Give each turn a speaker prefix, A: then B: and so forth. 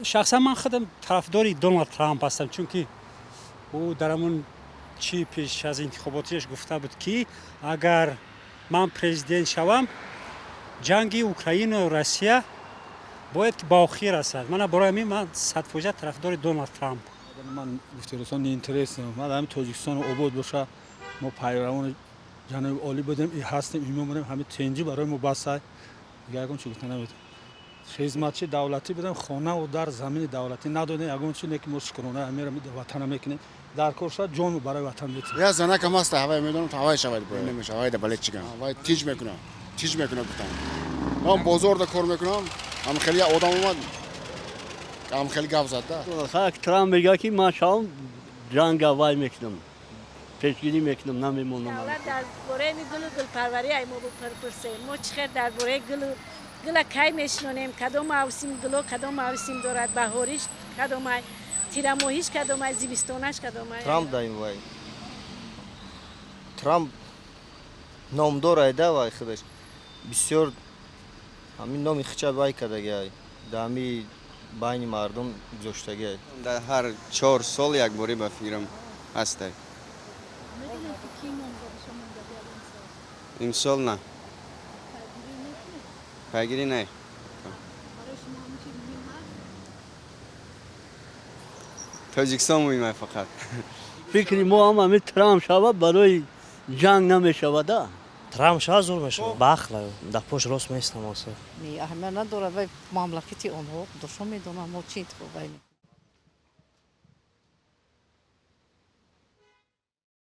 A: Шахсан ман худам тарафдори Доналд Трамп ҳастам, чунки ӯ дар ҳамон чӣ пеш аз интихоботиаш гуфта буд, ки агар ман президент шавам, ҷанги Украину Россия бояд ки ба охир расад. Мана барои ҳамин ман 100% тарафдори Доналд Трамп.
B: Ман гуфтиросон неинтересно. Ман ҳамин Тоҷикистон обод боша. Мо пайравони ҷаноби олӣ будем и ҳастем, и мемонем. Ҳамин тенҷӣ барои мо басай, дигар ягон чи гуфта наметавонем. Хизматчи давлатӣ будем, хонаву дар замини давлатӣ надодем, ягон чи не, ки мо шукрона ҳамира ватана мекунем. Дар кор шуд, ҷону барои ватан метиҳем.
C: Я занакам ҳаста, ҳавай медонам, ҳавай шавад, бояд намеша, ҳавай да балет чигам, ҳавай тиҷ мекунам, тиҷ мекунам гуфтам. Ман бозорда кор мекунам, ҳам хеле одам омад, ҳам хеле гап зад да.
D: Хак Трамп мега, ки ман шавам, ҷанга вай мекунам, пешгирӣ мекунам, намемонам.
E: Давлат дар бораи гулу гулпарварӣ ай мо бипурсем. Мо чӣ хел дар бораи гулу гула кай мешинонем, кадом мавсим гуло, кадом мавсим дорад, баҳориш кадомай, тирамоҳиш кадомай, зимистонаш кадомай?
F: Трамп даим, вай Трамп номдор айда, вай худаш бисёр ҳамин номи хича вай кардагиай, дар ҳами байни мардум гузоштагиай.
G: Дар ҳар 4 сол як борӣ, ба фикрам, ҳастай.
H: Медонед, ки кӣ номзадашо мондагиад имсол?
G: Имсол на.
H: Пайгирӣ мекунед?
G: Пайгирӣ не.
H: Барои шумо ҳамин чи муҳим ҳаст?
G: Тоҷикистон муҳим ай фақат.
D: Фикри мо ҳам ҳамин Трамп шавад, барои ҷанг намешавада.
I: Трамп шавад, зур мешавад, бахла дар пош рост местам осо.
J: Не, аҳамият надорад. Вай мамлакати онҳо, худошон медонанд, мо чӣ интихоб вай.